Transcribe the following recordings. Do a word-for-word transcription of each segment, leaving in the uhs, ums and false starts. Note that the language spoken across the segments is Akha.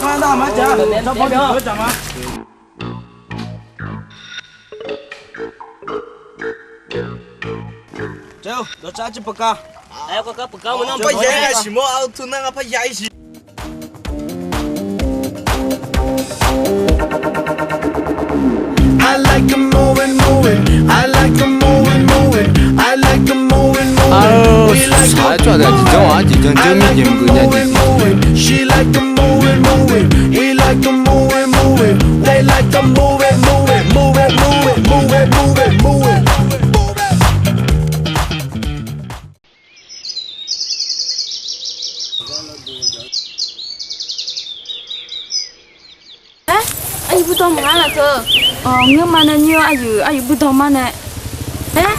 Arpar nar aqma dzaq, tsawrbaw tiqpeuq-aer dzaq ma. Caer-eu dawqcar jir pawqka. Arpar ya-aer siq mawr, arpar nar arpar ya-aer siq. I like to move it, move it. I like to move it, move it. I like to move it, move it. We like to move it, move it, move it. She like to move it, move it. We like to move it, move it. They like to move it, move it, move it, move it, move it, move it, move it, move it. Aer, aqyuif budawq maqnga laf teu. Awq, ngeurma nae nyir-awr, aqyuif, aqyuif burdawr mar nae. Aer,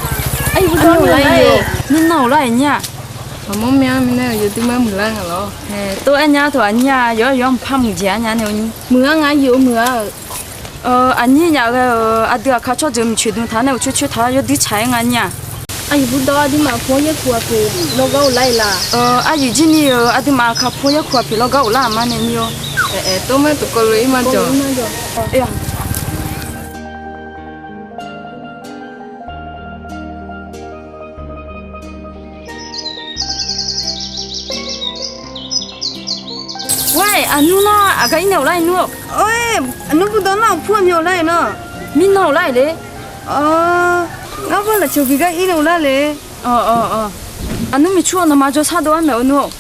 aqyuif burdawr lar-ir, mirnan uqlar-iq nyir-aq. Aqmawr mya mirnae yawduir mar muiqlar nga lawr. Tov-aer nya tawq aqnyir-a, yawr-aer yawr mqpar muiqjeq-ar nya nae unyir. Muiq-ar nga aqyuif-eu muiq-ar-euq. Aqnyir nyaf ghae-euq aqdui aqkar tsawrjeuq miqcoeq dm taq nae uqcoer coer taq yawduir tsaq-aer nga nyir-aq. Aqyuif burdawr aqduimaf pu-awr yaerkuq ghaq pyeuf lawrgar uqlar-iq la? Aqyuif jir ni-euq aqduimaf aqkar pu-awr yaerkuq ghaq pyeuf lawrgar uqlar-aq ma nae nyir-awr. Aer, aer, tov mae, tov kawv lof-ir ma jawq. Wae, aqnmr nar aqgar ir nae uqlar-iq nmr-awq. Oe, aqnmr burdawr nar-aq pu-awr mya uqlar-iq nar. Mirnan uqlar-iq le. Ngar bar lafceuq bi gar ir nae uqlar le. Aqnmr miqcur-awq, nawmaf jawrshar dov-ar maeq-eu nmr-awq.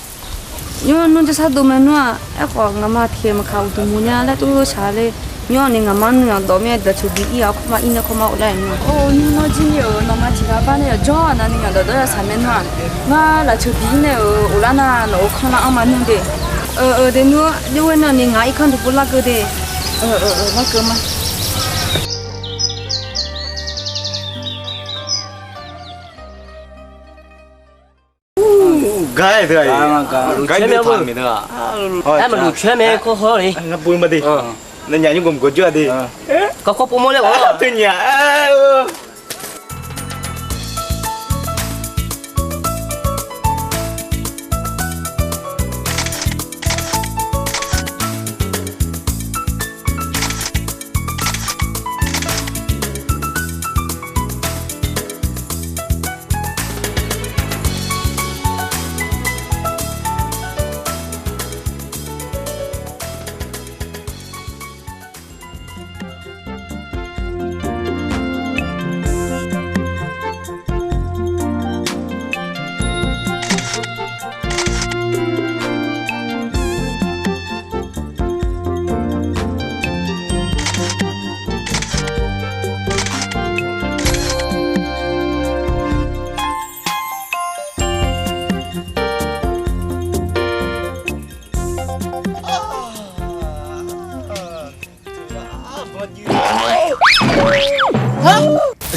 Nymr nmr jawrshar dov mae nmr-aq. Aerkhawf ngaqma tiqkhaeq maqkaq uqduq muq nya laer tov shaq le. Nymr-awq ni ngaqma nuiyanq dawf mir-aer lafceuq bi ir-aq, kawrma ir nae kawrma uqlar-iq nmr-aq. Or, nymr nawr jir ni-euq nawmaf tiqghaq bar nae yawqjawr-aq navni nyanq dawf dawr yasaq mae nmr-aq. Ngar lafceuq bi ir nae-euq uqlar nar nawq-euq kanr lar-anr ma nmr de. Eq, de nmr-awr, jawr ghae nar ni ngaq irkanr tiqpov larkeuv de. Larkeuv ma. Gar-aer deuq-aq, gar-aer deuq taq-a. Aer, maqluf coer mae kawr haw le. Ngar bov ma de. Nanyaf nymr gawq mqgawq jawr-a de. Garkawv pov mawr laer ghawq-a. Teunyaf-a.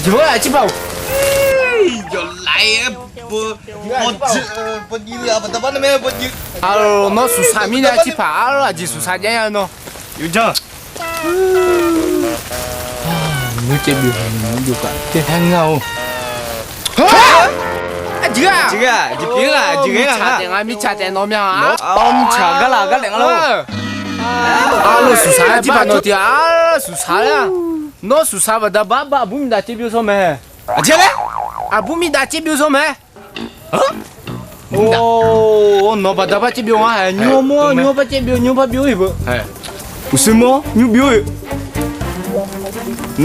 Aqjeq-aer aqcir paq-awq. Yawqlaf-aer, bawjiv, bawjiv-eu baqda bar nar mae, bawjiv. Aqlawq, nawr suqsaq mirnae aqcir paq, aqlawq, aqjeq suqsaq jav-a nawr. Yawjan. Nymr caev byov, nymr byov kaq, caev tae nga-or. Aqjeq-aq, aqjeq-aq, aqjeq pyeuf-a, aqjeq ghae-a. Mirtsaq taef nga, mirtsaq taef nawq mya-a. Mirtsaq gar laf gar laef nga lor. Aqlawq, suqsaq-aer aqcir paq nawq tiq-aq, aqlawq, suqsaq-aer-a. Nawr suqsaq baqda bar bar aqbur miqdav caev byov sawr mae. Aqjeq laer? Aqbur miqdav caev byov sawr mae. Or, nawq baqda bar caev byov nga-aer, nymr-awr mawr-awr nymr-awr bar caev byov, nymr-awr bar byov-ir beu. Uqshoe mawr-awr nymr byov-ir.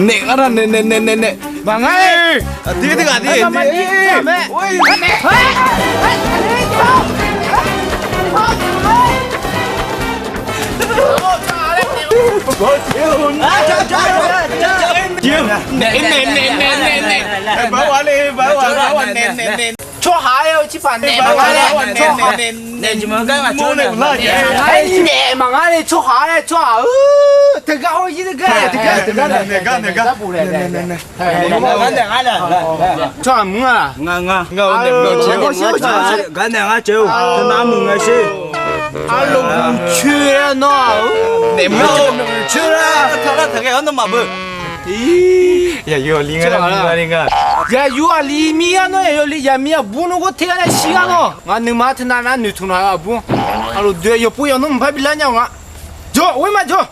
Naef ngar nar naef naef naef naef naef. Maqngar-aer. Aqdir aqdir aqdir. Tsawrhaq-aer-eu cir paq naef maqngar le. Naef maqngar le tsawrhaq-aer, tsawrhaq-eu teugar hawr-ir teugar teugar teugar naef gar naef gar. Tsawrhaq mr-a. Gar naef ngar caev-eu. Nar muiq nga sher. Aqlawq, muiq coer-a nawr-aq. Naef mr-a, muiq coer-a. Taqlar taqghae-awr nawmaf beu. Yaqyur aqli nga. Yaqyur aqli mir-a nawr, yaqyur aqli yaqmir aqbur nawr gawr ter-a nae shir-a nawr. Ngaq nuima teunav nar noeqtmq laf-eu aqbur. Aqlawq, doe yawpov yawqnmr mqpar bi lar nya-eu nga. Jawr, oe ma jawr.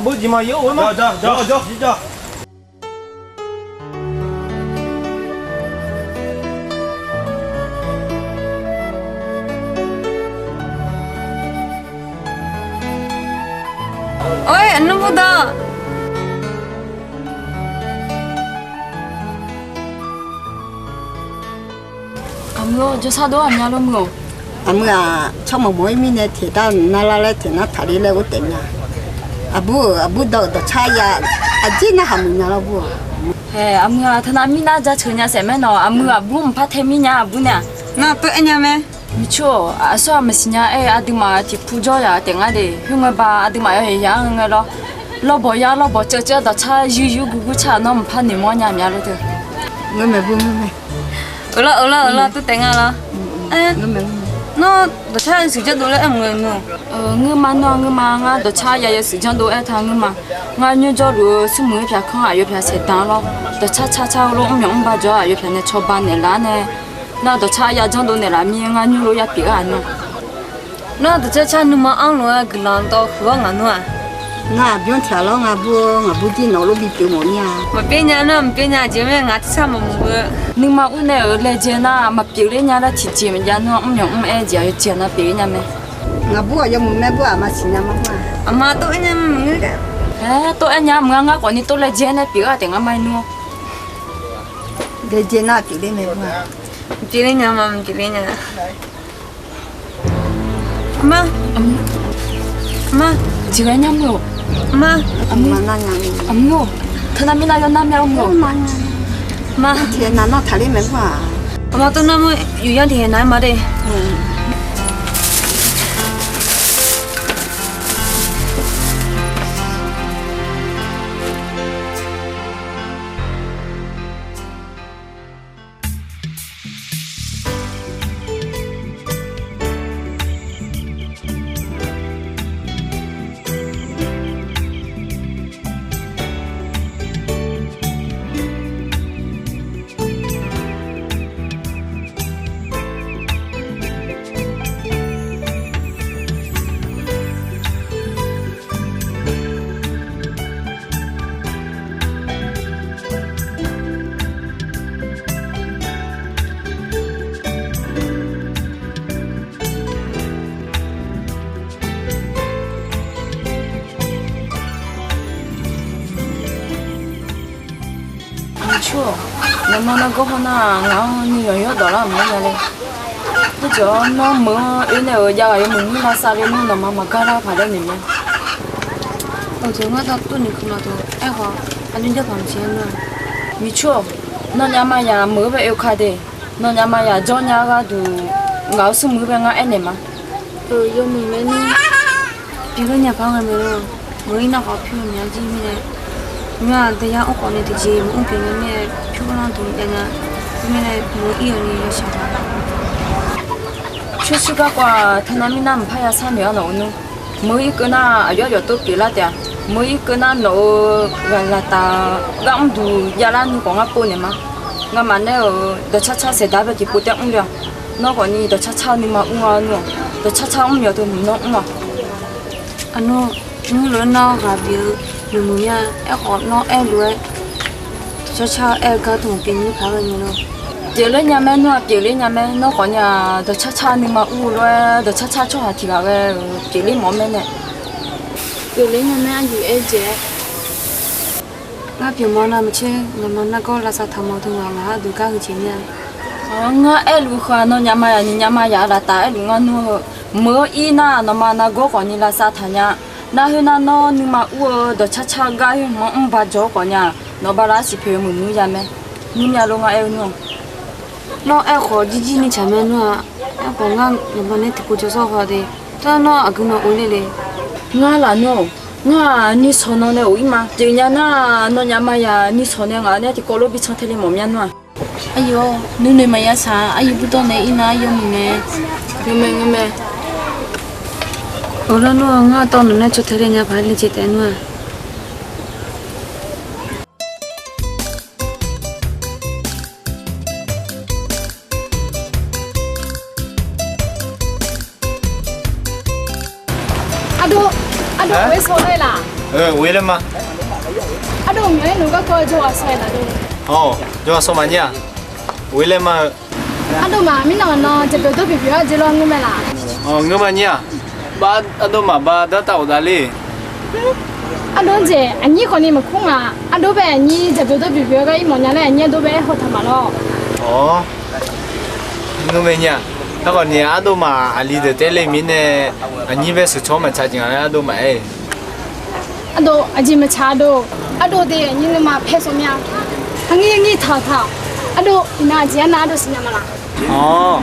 Bawjiq ma, yawr oe ma. Oe, aqnmr bawrdanq. Aqmuiq-or, jawrshar dov-ar aqmya lor muiq-awq. Aqmuiq-aq, tsawrmawq mawq-ir mirnae teqdar narlar laer teqnar taqler laer ghof taef nya. Aqbur-euq aqbur dawq-euq dawqtsar ya, aqjeq narhaq muiq nya lawr bur-aq. Hae, aqmuiq-aq, teunav mirnar jaceuq nya saef maer nawq, aqmuiq aqbur mqpar tae mir nya aqbur nae-aq. Nar tov aer nya mae. Miqcoer-awq, aqsur-aq maqsiq nya aer, aqduimaf tiqpur jawr yaq taef ngar de. Khoerngae ba aqduimaf yawhaiq yaq-anr ngae lawr. Lawrbawq yar lawrbawq ceuv ceuv dawqcar yuir yuir guv guv car-aq, nawr mqpar noeqmawr nya mya lor deuq. Ngeur mae bu ngeur mae. Euq lar euq lar euq lar, tov taef nga lar. Nawr dawqcar yawshuif janrdov laer aer mq-eu nmr. Ngeur ma nawr ngeur ma, ngar dawqcar ya yawshuif janrdov aer ta ngeur ma. Ngar nymrjawrluf-eu smrmuiq-aer pyaq kanr aqyawf pyaq saeqdanq lawr. Dawqcar car car-eu lof mrmyawf mrba jawr-aq aqyawf pyaq nae cawba naeqlaf-ar nae, nar dawqcar ya janrdov naeqlaf mir ngar nymr lof ya pyeuf-ar aq nawr. Nar dawqcar car nuima anr lof-aer guiqlanq dawv huiq-awr ngaq nmr-aq. Ngar aqbyanr tiq ghaq lawr, ngar bur-eu ngaq bur jir nawq lof bi pyeuf mawf mir-a. Maqpyeuf nya nar maqpyeuf nya, aqjeq mirnae ngaq tersar maqmuiq-eu. Nuima ur nae-euq laejae nar maqpyeuf ler nya laer tiqjeq maqjav nar mrmyawf mr-aer jeq aqyawf jeq nar pyeuf-ir nya mae. Ngaq bur-aq yawmuiq mae bur-aq maqsiq nya ma bur-aq. Aqma tov-aer nya maqngeur. Aer tov-aer nya maqnga, ngar khawfni tov laejae nae pyeuf-ar taef ngar mar-ir nmr-awr. Laejae nar pyeuf ler mae bur-aq. Pyeuf ler nya ma, pyeuf ler nya. Mar. Mar. Jeqghae nya mr-or. Mar. Aqmur-or. Teunav mirnav yawnar mya mr-or. Mar. Tiqghaq nav nar taqler mae bur-aq. Aqma tov nar mr, yuf yar tiqghaq nav-aer ma de. Miqcoer-aq, nawqma nargawr hawr nar ngaq-anr nuiyanq yawr dawq lar maqngeur nya le. Khoerjeq-awr nawr meuq-anr oe nae-euq jav ghaq yawmuiq nymr lavsav le nar nawqma maqgar lar paq laer noeq mae. Awqjeq ngar da tov noeq keuv ma deuq aerkhawf aqnymr jawr paq maqsiq-a nar. Miqcoer-aq, nawnyaf maqyaq meuq-eu bae oe ka de. Nawnyaf maqyaq jawr nya-eu gharduq ngaq-euq smrmuiq bae ngar aernaeq ma. Yawmuiq mae nar, pyeufler nya paq-aer ghae mae lor. Meuq-ir nar khawf pyur mya jir mirnae, nymr-aq daeyar mr khawf nae tiqjeq meuq mr pyeuf nya mirnae pyur lar duq jav nya. Khoermirnae meuq-ir-awq ni yawshaq-a. Coer coer garkawv-aq, teunav mirnae mqpar ya sharnoeq-ar nawq-eu nmr. Meuq-ir keuv nar aqyawf yawf tov pyeuflar taef-a. Meuq-ir keuv nar nawq-euq ghaq laqtaf gar mrduq javlar ni khawf ngar povnaeq ma. Ngamaf nae-euq dawqcar car saeqdaq bae tiqpov taef mr le-aq. Nawr khawfni dawqcar car nuima ur-a nmr-aq. Dawqcar car mr myawf teu mq nawr mr-aq. Aqnmr, nymr lof-aer nar-awr ghaq bif-eu noeqmuiq mir-a. Aerkhawf nawr aer lof-aer dawqcar car aer-eu gar tmq pyeuf nymr paq-aer ghae nya lor. Pyeufler nya mae nmr-aq, pyeufler nya mae. Nawr khawfni-aq dawqcar car nuima ur-eu lof-aer dawqcar car tsawrhaq tiq ghaq ghae-euq pyeufler mawf-eu mae nae. Pyeufler nya mae, aqyuif aer-eu jeq-aer. Ngar pyeufmawf nar maqtser, nawqma nargawr lavsav taqmawf teu ngaq ngaq-anr duq gar heujeq mir-a. Ngar aerluf khawf nawnyaf maqyaq nyiq nyaf maqyaq laqtaf aerluf ngar nmr heu. Meuq-ir nar nawqma nargawr khawfni lavsav taqnya. Nar khoernar nawr nuima ur-eu dawqcar car gar khoer hmq-anr mr ba jawr-awr khawfnya. Nawq ba lar siq poeq-eu muiqmuiq ya mae. Nymr mya lor ngar aer-eu nmr-aq. Nawr aerkhawf jirjir ni tsaq mae nmr-aq. Aerkhawf ngar nawqma nae tiqpov jawr sawr haw de. Tawr nawr aqgeu nawq-eu ler le. Ngar laf nmr-aq. Ngar-aq nishawq nan nae of-ir ma. Pyeufnya nar nawnyaf maqyaq nishawq nae ngaq nae tiqkawv lof bi can te le mawf mya nmr-aq. Aqyawf nuinoeq maqya shaq, aqyawf burdawr nae ir nar yawmuiq mae. Ngeur mae ngeur mae. Awq lar nmr-aq, ngar tawv nawq nae caw tae le nya paq le jeq taef nmr-aq. Ardov, ardov, of-ir sawr lar-a. Of-ir laer ma. Ardov, myawq-aer noeq garkawv jawrghaq sawr-aer laf dov. Awq, jawrghaq sawr maqnyir-aq. Of-ir laer ma-eu. Ardov maf, mirnan nan jaqbyawq dawr pyeuf pyeuf-aer jeq lawr ngeur mae laf. Awq, ngeur maqnyir-aq. Bar ardov maf bar dartav of dav le. Ardov-anr jeq aqnyir khawfni maqkur ngaq. Ardov bae aqnyir jaqbyawq dawr pyeuf pyeuf-aer gar ir mawf nya laer aqnyir ardov bae aer haw taq maf lawr. Awq, ngeur mae nyir-aq. Aerkhawfni ardov maf aqli deuq taef le mirnae aqnyir bae sheuqcawq-anr maqtsaq jeq nga laer ardov maf aer. Ardov aqjeq maqtsaq ardov. Ardov de aqnyir nuima paer sawr mya. Aqnyir aqnyir taq taq. Ardov iqnan aqjeq arnan ardov siqnya ma laf. Awq,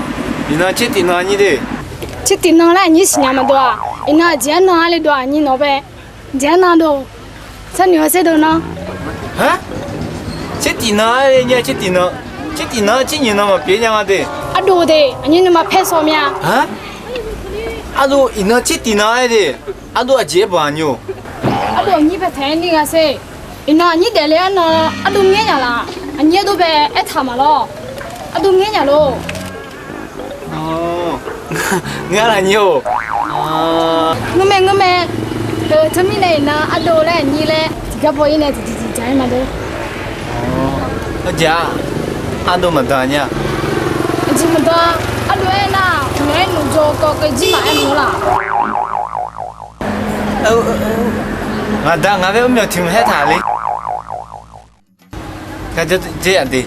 iqnan tser tiq nan aqnyir de. Tser tiq nan laer aqnyir siqnya ma dov-aq. Iqnan aqjeq arnan arle dov-aq aqnyir nawq bae. Aqjeq arnan dov. Sarnoeq-awr saerdov nawr. Har? Tsertif nan-aer nya, tsertif nan, tsertif nan-aer tser nyiq nan maqpyeuf nya nga de. Ardov de, aqnyir nuima paer sawv mya. Har? Ardov iqnan tsertif nan-aer de. Ardov aqjeq aer baq aqnyir-or. Ardov aqnyir bae taeq-aer ni nga sher. Iqnan aqnyir daefle-awr nan ardov ngaer nya laf. Aqnyir ardov bae aertaq maqlawr. Ardov ngaer nya lor. Ngar lafnyir-or. Ngeurmae ngeurmae. Teumirnae iqnan ardov laer aqnyir laer tiqgar baw-ir nae tiqjeq tiqjeq-aer maqdov. Ardov maqdan nya. Aqjeq maqdan. Ardov aernar, mq-aer noeqjaw kawv keuv jir maqaer mr laf. Ngaqda ngaq-aer myawq tiq mq haer taq le. Ngar dzer yaq de.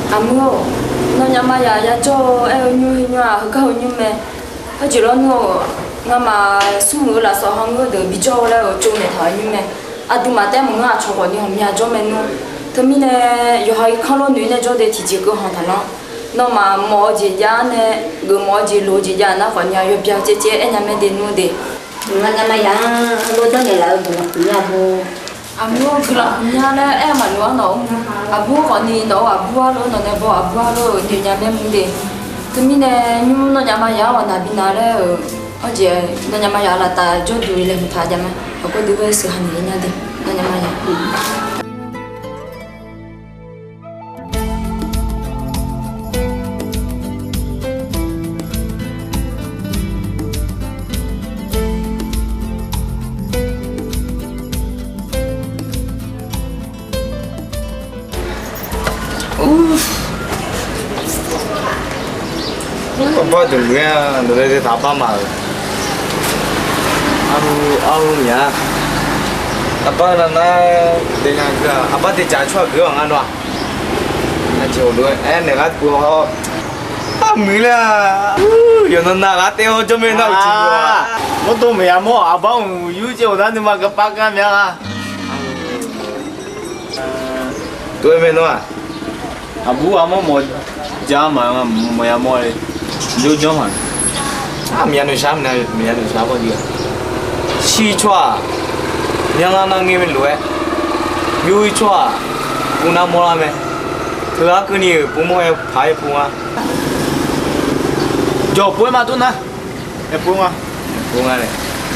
Aqmuiq-or, nawnyaf maqyaq yajawr-eu aer-eu nymr heu nymr-aq, heugar heu nymr mae. Arjeq lawrnmr-or, ngamaf smrmuiq-eu lafsawq ha ngeur deuq bijawr-eu laer-euq tsovnaeq taq-eu nymr mae. Aqduimaf taef maqngeur, aqcawq khawf ni ghawqmya jawr maernmr. Teumirnae yawqha irkanr lor noeq-aer nae jawr de tiqjeq keuv han taq lanr. Nawmaf mawf-eu jeq jav-anr nae, geufmawf-eu jeq loq-eu jeq jav nar khawf nya yawbya caevcaev aernya mae de nmr de. Nawnyaf maqyaq-anr heulof danrnaeq laf-eu guiqlanq huiqmya bo. Aqmuiq-or, guiqlanq huiqmya laer aer-eu maqloq-anr nawq-anr, aqbur khawf ni nawq-euq aqbur-a lor, nawq nae baw aqbur-a lor-euq noeqnya maernmr de. Teumirnae nymr nawnyaf maqyaq-anr ghawqnaq binav laer-euq, arjeq nawnyaf maqyaq laftav jawrduq laeqhmq taq jav mae. Aqgawr dui ghoer sheuq ha noeq-ir nya de, nawnyaf maqyaq. Arbar deuq muiq-aer nawq laer taq arbar ma-euq. Arhu, arhu nya. Arbar nav nar, arbar daeqdzaq tsawrhaq geuf-awq ngar nawr-aq. Aqjeq lof-aer aernaeq gar tov-awr, armuiq laer-a. Yawqnan nav ghaq taev-awr jawr mae nar uqcif-a. Mawrdov maeqya mawr-aq, arbar mq yur caev-awq nar nuima garpar gar mya-a. Tov-aer mae nawr-aq. Aqbur armawr mawf ja ma, maqya mawr-a le. Jawrjanr ma. Maqya noeqshar, maqya noeqshar bawr jir-a. Shir-ir tsawrhaq myanrlar nar ngaer mae lof-aer, yur-ir tsawrhaq uvnar mawrlar mae. Teughaq keuvni-euq pov mawr-aer paq-aer pov nga. Jawq pov-aer ma tov nar. Aer pov nga. Pov nga le.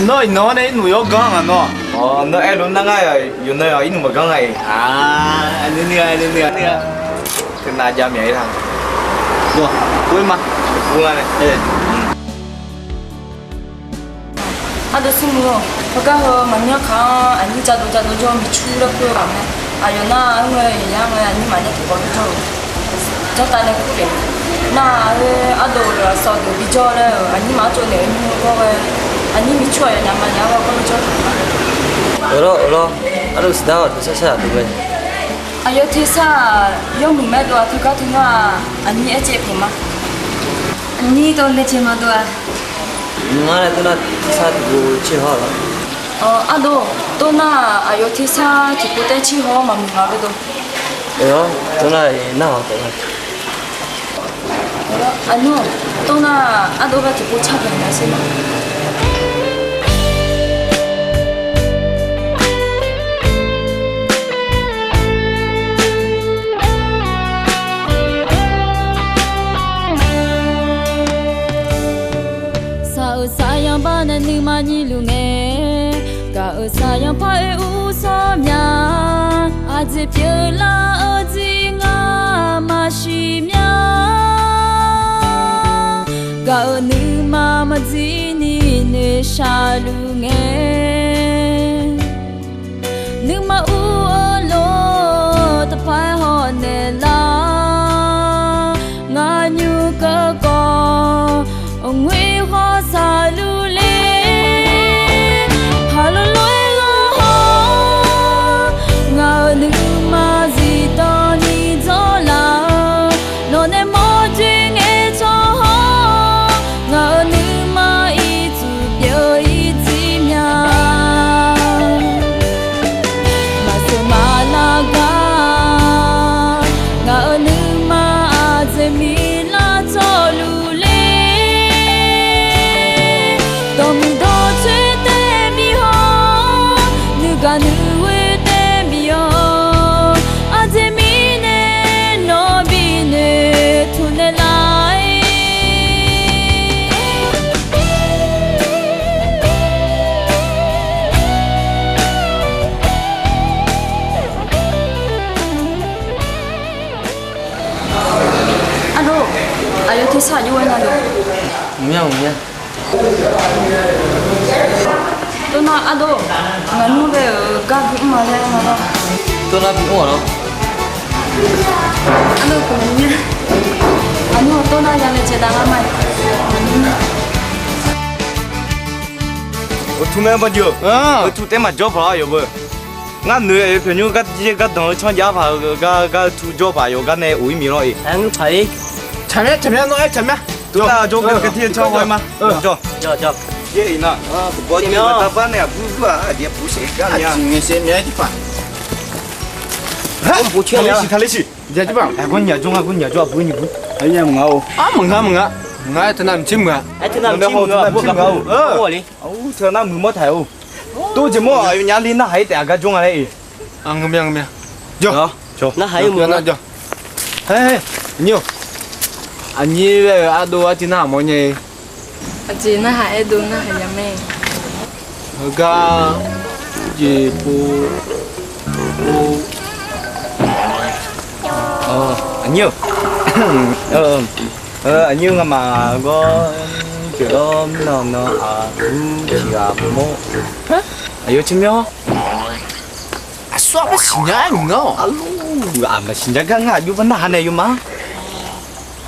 Nawr iqnan-anr nae irnmq yawr ganr nga nawr. Awq, nawr aer lof nar ngar yawqnan yawq irnmq maqganr nga-iq. Aq, nuini-a, nuini-a, nuini-a. Teunav jav myav-ir la. Nawr pov-aer ma. Pov nga le. Ardov smrmuiq-or, heugar heu maqmyanr kaq-anr aqnyir jadov jadov jawr miqcur laer kur-eu ghaq mae. Aqyawf nar-aer ngae, yawqyar ngae aqnyir maqnya tiqkawv jawr-eu. Janrtav nae kur le. Nar-aer ardov-euq lafsawq deuq bijawr laer-euq aqnyir maqaer tsovnaeq-eu nymr-eu gawr ghae, aqnyir miqcur aqyawfnyaf maqnya-a gawr jawr. Eulawr, eulawr, ardov siqdar-awq deuq sar sar aqdui ghae. Aqyawf tersar-aq yawmuiq maerdov-a, teugar teunar-aq aqnyir aer caev peuq ma. Aqnyir dov le caev maqdov-a. Ngar nae tov nar tersar tiqpov tser haw-awq lawr. Ardov, tov nar-aq aqyawf tersar tiqpov taer tser haw-awr maqmuiq nga gardov. Eulawr, tov nar-aq nar-awq taef-a. Aqnymr, tov nar-aq ardov gar tiqpov car baq nar sher nar. Saq-euq saqyanq bar nae nuima nyiq luf ngae, gaq-euq saqyanq par oe ur sawr mya. Aqjeq pyeuflar-eu jeq ngar maqsiq mya. Gaq-euq nuima maqjir ni noeqshaq luf ngae, nuima ur-eu lof Aqyawf tersar aqjox-aer nar deuq. Mqmyanr mqmyanr. Tov nar ardov, ngaq nmr bae-euq gar bi mr ma laer nar lar. Tov nar bi mr-awq lawr. Ardov, aqnymr tov nar ya laejae dav lar ma-iq. Uqtmq mae banjeuq, uqtmq taef maqjawr paq-awr yawf beu. Ngar noeq-aer yawpyawq nymr gar jir gar danq-eu tsanr jav paq-eu gar, gar uqtmq jawr paq yawf gar nae of-ir miq lawr-iq. Aqnymr paq-ir. Tsaqmyanr tsaqmyanr nawr-aer tsaqmyanr. Tov nar jawr gar kaev tir tsanr haw-ir ma. Jawr. Jawr jawr. Yaer-iq nar, bawq jir-eu aqda bar nae aqbur bur-aq aqjeq puq saef gar mya. Aqjeq ngaeq saef mya-aer jir paq. Taqler siq taqler siq. Aqgawr nyaf jawr nga, aqgawr nyaf jawr aqbur nyiq bur. Aqyawf maqnga maqnga. Maqnga-aer teunav mqtser muiq-a. Aer teunav mqtser muiq-a. Aqbur nyiq bur. Teunav muiq mawr taq-euq. Tov jeq mawr-aq yawnyaf le narhaq-ir taef aqgar jawr nga laer-iq. Ngeur mya ngeur mya. Jawr. Narhaq-ir muiq nar jawr. Haer, aqnyir-or. Aqnyir laer-euq ardov artiv narhaq mawr nya-ir. Aqjeq narhaq aerdov narhaq ya mae. Heugar jeq pov pov. Aqnyir-or. Aqnyir-eu ngamaf gawr pyeuflar mirnan nan aqbur tiq ghaq pov mawr. Aqyawf tsawrmyanr. Aqsur-aq maqsiq nya-aer ngar-awq. Arlur, aq maqsiq nya gar ngar aqjox bar narhaq naeq yawma.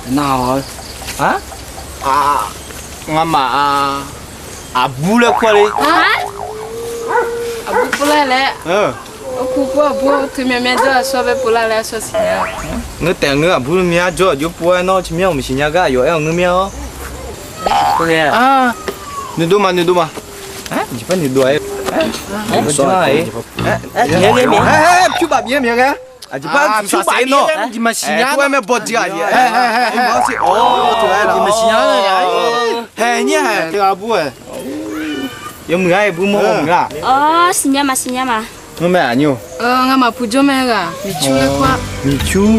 Narhaq-awq. Ngamaf-a, aqbur laer kur-a le. Aqbur pov lar laer. Arkuv pov aqbur teu myav myav jawr aqsur bae pov lar laer aqsur siqnya. Ngeur taef ngeur aqbur myav jawr aqjox pov-aer nawr tsawrmyanr-euq maqsiq nya gar aqyawf aer-awq ngeur myav-awr. Noeqdov ma noeqdov ma. Jeqpar noeqdov-a. Pyur baf bif-aer myav ghae. Aqjeq par pyur baf-ir nawr. Jeq maqsiq nya-aer mae bawq jeq-aq. Jeq maqsiq nya-aer. Haeq nyir haeq teughaq bur-ae. Yawmuiq-aer bur mawr muiq-a. Awr, siqnya ma siqnya ma. Ngeur mae aqnyir-or. Ngamaf puq jawr mae ghaq miqcur laer kur-a. Miqcur.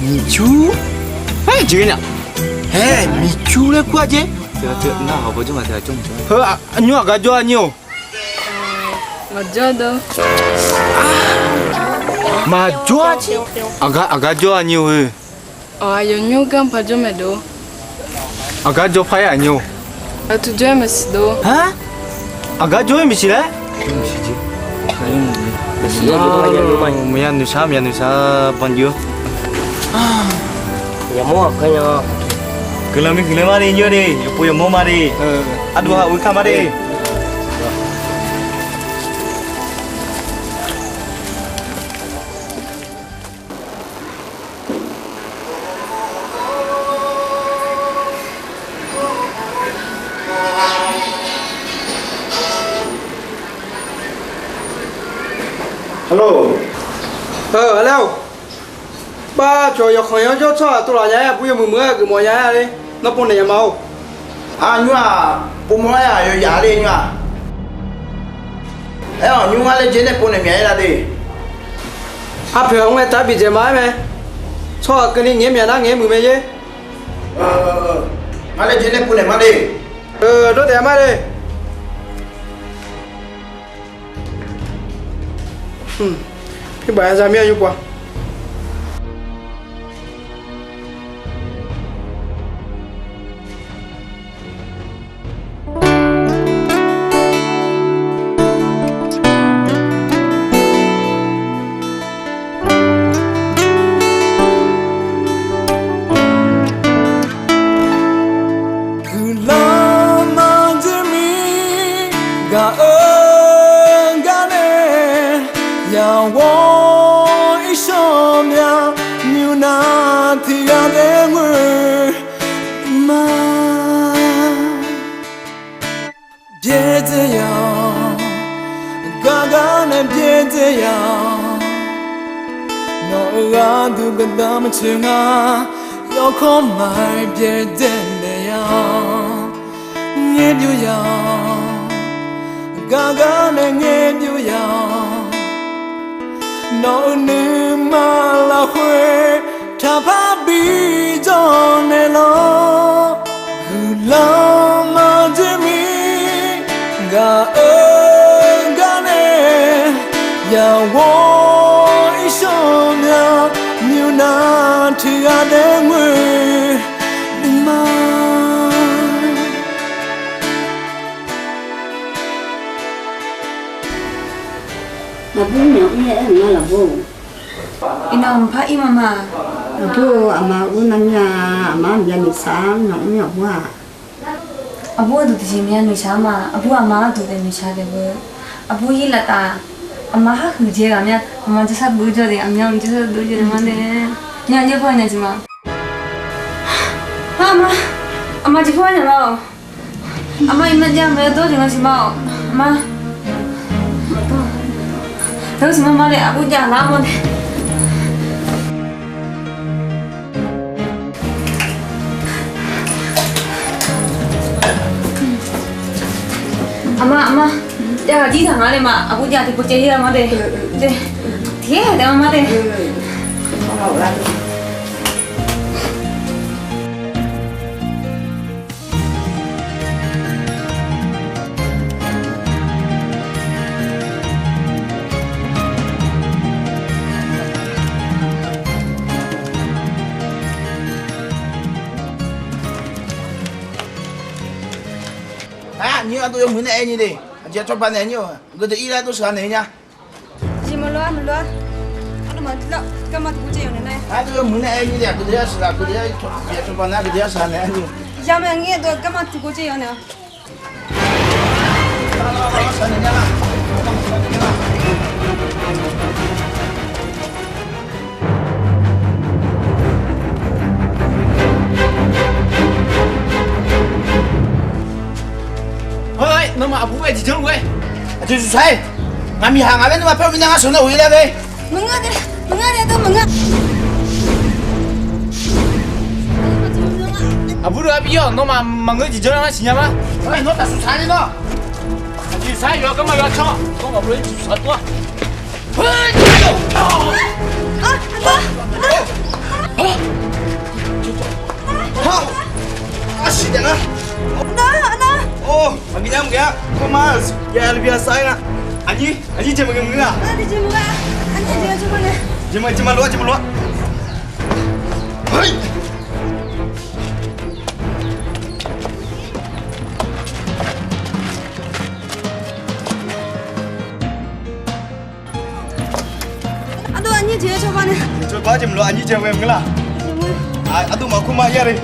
Miqcur. Haer jeq ghae nya. Haer miqcur laer kur-a jeq. Heu aqnyir aqgar jawr aqnyir-or. Maqjawr dov. Maqjawr. Aqgar jawr aqnyir-or heu. Awq, aqyawf nymr gar par jawr maeq dov. Aqgar jawr par-aer aqnyir-or. Aqtuq jawr-aer maqsiq dov. Aqgar jawr-aer maqsiq laer. Maqya noeqshaq maqya noeqshaq banjir-awr. Yamawr aqkar nya. Guiqlanq bi guiqlanq ma de, nymr de, yawqpov yawmawr ma de. Ardov ha uiq kar ma de. Hello. Aqlaer-or. Bar cawq yawqkhanq yanr jawr tsawrhaq tov laf nya-aer aqbur yawmuiq muiq-aer geufmawf nya-aer le. Nawr povnaeq nya ma-or. Aqnymr-aq, povmawr-aer-aq yawqyaf le nymr-aq. Aer-awq nymr ngar laejae nae povnaeq myav-aer la de. Arpoeq-anr ngae taq bidzaeq ma-aer mae. Tsawrhaq keuvni ngaeq-aer myav nar ngaeq-aer muiq mae jer. Ngar laejae nae povnaeq ma de. Dawrdaef ma de. Pirbaq ya za mir-a yurpov-a. Guiqlanq maqjeuq mir gaq-eu gar nae, yawqghaq-ir shawr myav nymr nar tiq ghaq nae ngoer ma. Byaerdzae ya, gar gar nae byaerdzae ya. Nawq-euq gharduq gardanr maqtsoeq nga, yawkawr maqaer byaerdzae naeq ya. Ngaer byov ya, gar gar nae ngaer byov ya. Nawq-euq nuima lafkhoer taqpar bijawr naeq lawr. Guiqlanq maqjeuq mir gaq-eu gar nae, yawqghaq-ir shawr myav nymr nar Tiqghaq daef ngoer ma. Aqbur myawq mr-aer aer-euq nga lafbur. Iqnan mqpar ir ma ma. Aqbur-eu, aqma ur nar mir-a. Aqma mqya noeqshaq-a, myawq mr-aer aqbur-aq. Aqbur gharduq tiqjeq maqya noeqshaq-a ma. Aqbur aqma gharduq taef noeqshaq taef beu. Aqbur ir laf taf. Aqma har huiq jeq ghaq mir-a. Aqma jawrshar buf jawr de, aqmyan jawrshar buf jawr de ma de. Nya jeq paw nya jeq ma. Aqma, aqma jeq paw nya ma-awq. Aqma iqnan jav maqya dawr jeq nga siq ma-awq. Aqma, dawr siq ma ma de, aqbur jav lar ma de. Aqma, aqma, jav ghaq jir taq nga le ma, aqbur jav tiqpov caev-ir-a ma de. Tiqghaq daef ma ma de. Aqnyir ardov yawmuiq nae aer nyir de. Aqjeq cawba naeq nyir-aq, geudeuq ir laer dov sheuq-a naeq nya. Jeq maqloq-a, maqloq-a. Ardov maqloq, garma tiqpov caev yawq naeq nar. Ardov yawmuiq nae aer nyir de, aqgeu deuq yar sheuq-a, aqgeu deuq yar cawba nar, aqgeu deuq yar sheuq-a naeq nya. Yamawr, aqnyir ardov garma tiqpov caev yawq naeq-a. Hawr-aer, nawmaf aqbur-aer jeq janr-eu-aer, aqjeq shuqshaq-aer, ngaq miqhaq ngaq laer nawmaf paer-eu mirnae ngar sheuq nar uq-ir laer ghae. Maqngeur de, maqngeur de, dawr maqngeur. Aqbur deuq-aq bi-awq, nawmaf maqngeur jeq janr-aer ngar siqnya ma. Nawr taqshuqshaq-aer nawr. Aqjeq shuqshaq-aer yawqha garma yawqha can. Nawr ngaq bor-aer jeq shuqshaq tov-a. Arsiq taef nar. Aqmir nar maqghae-a, khoermar ya bi ya sar-aer nga. Aqnyir, aqnyir jeq maqghae maqngeur-a. Jeq maqghae, jeq maqlof-a, jeq maqlof-a. Ardov aqnyir jeq-aer cawba nae. Cawba jeq maqlof, aqnyir jeq maqghae maqngeur-a. Ardov maqkhoermar ya le.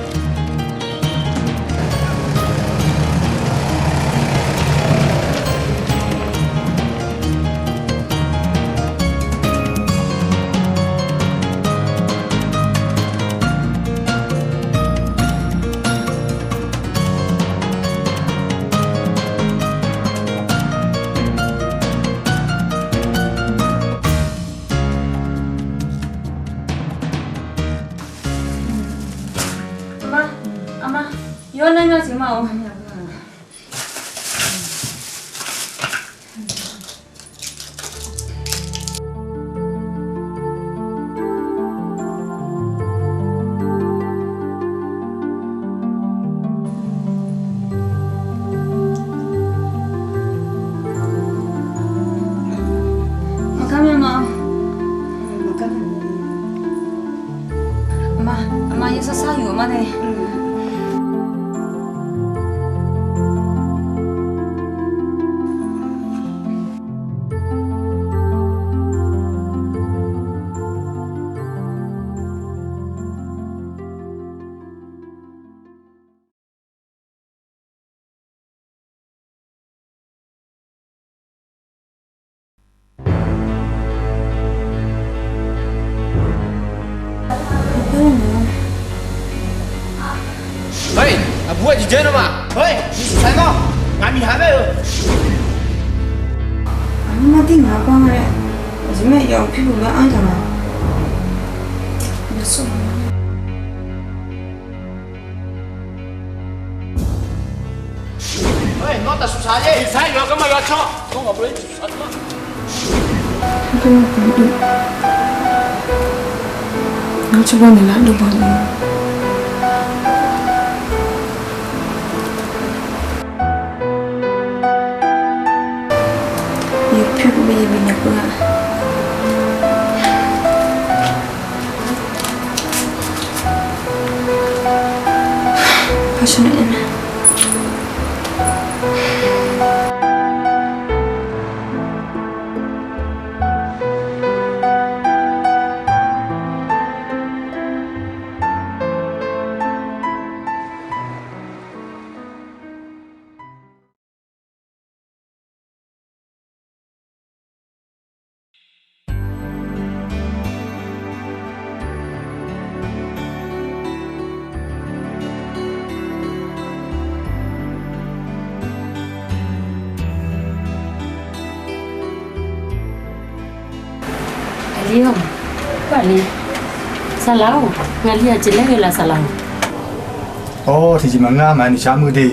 Aqma, aqma, yawr nar nya siq ma-awq. Maqgar mya ma. Aqma, aqma yawshawr shar yuf-eu ma de. Hei, aqbur-aer jeq janr-eu ma. Hei, shuqshaq nawr, ngaq miqhaq mae-eu. Aqnyir mar dir ngaq-anr gar nga laer, aqjeq mae yawf pyur puq mae-anr taq nga. Nawr taqshuqshaq-a, iqsar yawqha garma yawqha can. Nawr ngaq bor-aer jeq shuqshaq taq ma. Ngar cawba naeqlaf dovbanq-eu. Yawf pyur puq mae, yawf bifnaeq peuq-a. Aqli-or, aqli, saqlaq-or, ngaqli aqjeq laer ghae laf saqlaq-or. Or, tiqjeq maqngeur, maqya noeqshaq meuq de.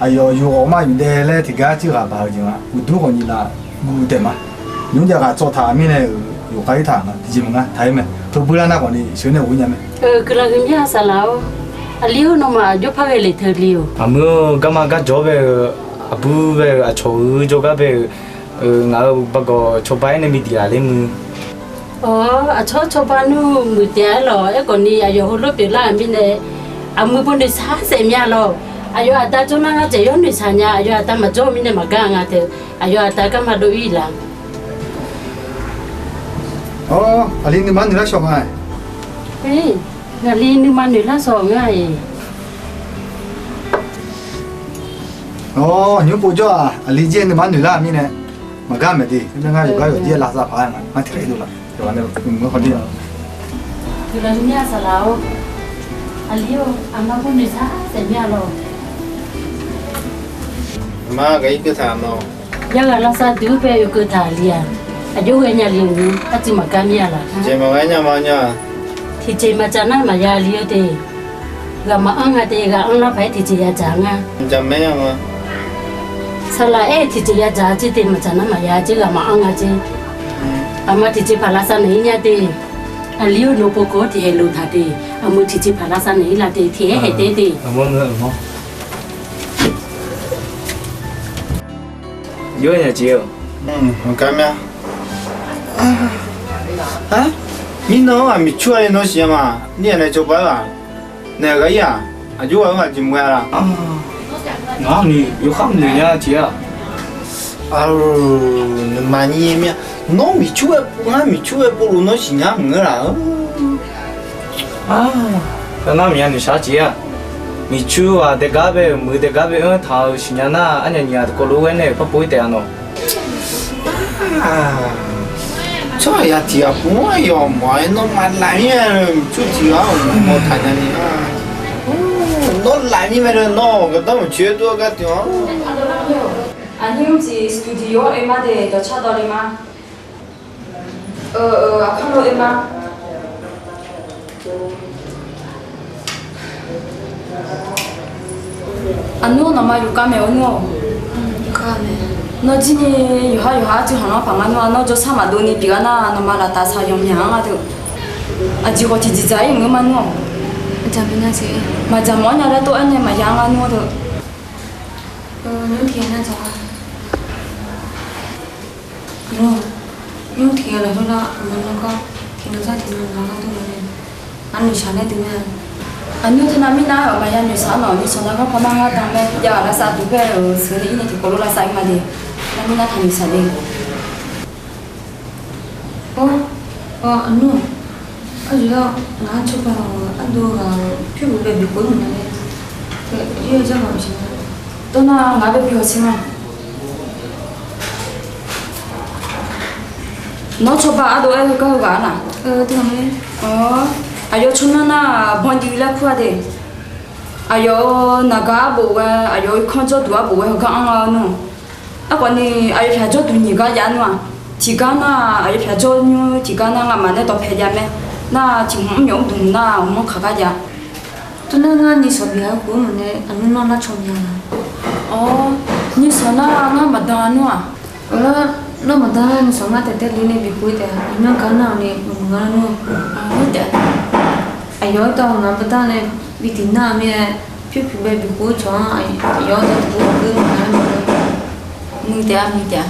Aqyawf yawqghaq ma yawqdaev laer tiqgar jir ghaq baq-eu jeq nga. Uqdur khawf nyiq laf guv taef ma. Nymr jav ghaq tsawv taq mirnae-euq yawqghaq ir taq nga. Tiqjeq maqngeur, taq-ir mae. Teu bui lar nar khawf ni sheuq nae ghov nya mae. Guiqlanq huiq mir-a saqlaq-or. Aqli-or, nawmaf jawrpar ghae lef teu li-or. Aqmuiq-or, garma garjawr bae-eu, aqbur bae-eu, aqcawq-eu jawrgar bae-eu, ngaq-euq bargawq cawba-aer nae bi diq laf ler muiq. Awq, aqcawq cawba nmr muiq taef-aer lawq. Aerkhawf ni aqyawf heulof pyeuflar-euq mirnae, aqmuiq bo noeqshaq saef mya lawq. Aqyawf aqda jawr nar ngar dzaeq yawr noeqshaq nya. Aqyawf aqda maqjawr-eu mirnae maqgar nga teu. Aqyawf aqda garma dov-ir laf. Awr, aqli nuima noeq lar shawq nga-aq. Ngaqli nuima noeq lar shawq nga-iq. Awr, nymr pov jawr-aq, aqli jaer nuima noeq lar mirnae maqgar maeq de. Ngar yawqgar yawqjaer lavsav paq-aer nga, ngar tiqghaq-ir dov laf. Yawqghaq nae mq-eu khawf ni-a. Guiqlanq huiq mir-a saqlaq-or. Aqli-or, aqma gur noeqshaq saef mir-a lawq. Aqma gaq-ir keuv taq nawq. Yaghaq lavsav duq-ur bae oekeuv taq aqli-aq. Aqjox ghae nya le-euq ni arcuiv maqgar mir-a laf. Jeq maqghae nya ma nya. Tiqjeq maqdzaq nar maqya le-eu de. Ghaq maqanr nga de, ghaq anr lar paq-aer tiqjeq yadzaq nga. Saqlaq aer-eu tiqjeq yadzaq-a jeq de, maqdzaq nar maqya jeq, ghaq maqanr nga jeq. Aqma tiqjeq paq lavsav naeq-ir nya de. Aqli-or, nawq pov kawv-awr tiqhaeq lof taq de. Aqmuiq tiqjeq paq lavsav naeq-ir laf de, tiqhaer haeq taef de. Yawr nya jeq-eu. Mqgar mya. Mirnan-anr aqmiq cur-a le nawr siqnya ma. Nir-aq nae cawba-aer-aq, naeq ghaq-ir-aq, aqjox ghaq-eu aqjeq mq ghae-a laf. Ngar ni yawkhav noeq nya jeq-aq. Nuima nyir mir-a. Nawr miqcur-aer, ngar miqcur-aer povluf nawr siqnya maqngeur laf-eu. Nar maqya noeqshaq jeq-aq. Miqcur-aq daeqgar bae-euq, muiq daeqgar bae-anr taq-euq siqnya nar, arnyaf nyiq ghaq tiqkawv lof-aer nae-euq par pov-ir taef-a nawq. Tsawrhaq yaq tiq ghaq pov-anr aqyawf mawf-aer nawr maqlaf mir-a, miqcur tiq ghaq-anr mawf taq nya ni. Nawr laf mir mae, nawr gardanr maqcoer dur-aer gar tiq-anr. Aqnyir mr tiq studio-anr oe ma de, dawqcar dawq le ma. Aqkar lo oe ma. Aqnmr nawqma yufkhav maeq-awr nmr-awq. Nawr jir ni yawqhar yawqhar arcuiv khanqlanr paq ma nmr-a. Nawr jawrshar maqdov ni pyeuf gar nar nawqma laftav saq yawqmyaq-anr gharduq aqjeq khawf tiqjeq dzaq-ir mq-eu ma nmr-awq. Maqdzaq mawf-awr nya laer tov-aer nae maqya-anr gar nmr-awr deuq. Nymr tiq ghaq nar dzaq-a. Nymr tiq ghaq lafkhoer nar aqma nawr gar tiqnan sar tiqnan ghaq gar dov-a nae, ngar noeqshaq laer dui mae. Aqnmr teunav mirnav-aer-awq maqya noeqshaq-anr nawq, nuisawq nar gar pawnar ngar dan mae. Jav ghaq lavsav duq bae-euq sheuq nae ir nae tiqkawv lof lavsav-ir ma de. Nar mirnav taq noeqshaq le. Or, aqnmr-aq, arjawr-aq, ngaq-anr cawba-euq ardov ghaq-euq pyur buq bae bifkhof-ir maqnya laer. Tov nar ngaq-anr bae bifkhof siq ma. Nawr cawba ardov-aer heugar heughaq-a laf? Aqyawf tsawrmyanr nar banjiv laer kur-a de. Aqyawf-euq naqgaq arbof ghae, aqyawf-euq kanr jawrduq arbof ghae heugar anr-a nmr. Aerkhawf ni aqyawf pyaq jawrduq nyiq gar jav nmr-aq. Tiqgar nar aqyawf pyaq jawr nymr, tiqgar nar ngamaf nae dawqpae jav mae. Nar tiq hmq mr yawf mr duq hmq nar hmq-anr kaq gar jav. Tov nar ngar nuisawq bif-a khof-eu maqnae aqnmr nawr lar caw mya. Awr, nuisawq nar ngar maqdan nmr-aq. Awr, nawr maqdan nar nuisawq ngar taef taef le nae bifkhof-ir taef-a. Aqmyan gar nar-awq ni maqmuiq ngar nmr-aq. Aqyawf-anr tawv ngaq baqda nae bi diq nar-eu mir-aer, pyur puq bae bifkhof-eu cawq-anr aqyawf-anr tawv tiq ghaq geur nar-eu. Muiq taef-a, muiq taef-a.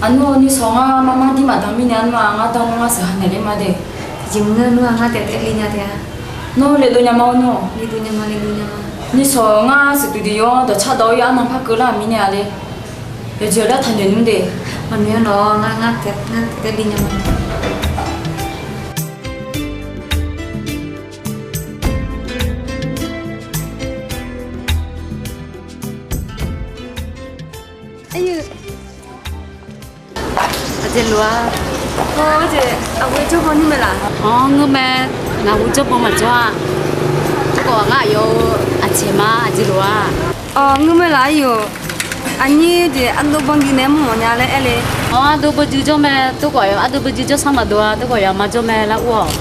Aqnmr-eu nuisawq ngar marmar dir maqdan mirnae aqnmr-aq ngar dan nmr ngar sheuq ha naeq ler ma de. Tiqjeq maqngeur nmr-aq ngar taef taef le nya taef-a. Nawr le dov nya ma-awr nmr-awq. Le dov nya ma, le dov nya ma. Nishawq ngar siqduq diq-awr dawqcar dawq-awr ya arnan par keuvlar-euq mirnae-a le. Yawqjeq-awq dartaq noeq nmr de. Maqnoeq-a nawq, ngar ngar tae ngar tae tae bi nya ma. Aqyuif, aqjeq lof-a. Aqjeq, aqghoe jawrbaw nymr mae laf? Awr, ngeur mae. Ngaq hu jawrbaw maqjawr-a. Aerkhawf ngar aqyawf-eu aqjeq ma, aqjeq lof-a. Awr, ngeur mae laf aqyuif. Aqnyir jeq ardov banjuiv nae mr mawf nya laer aer le. Awr, ardov banjuiv jawr mae. Tov khawf aqyawf ardov banjuiv jawrsar maqdov-a. Tov khawf aqyawf ma jawr mae lar ur-awq.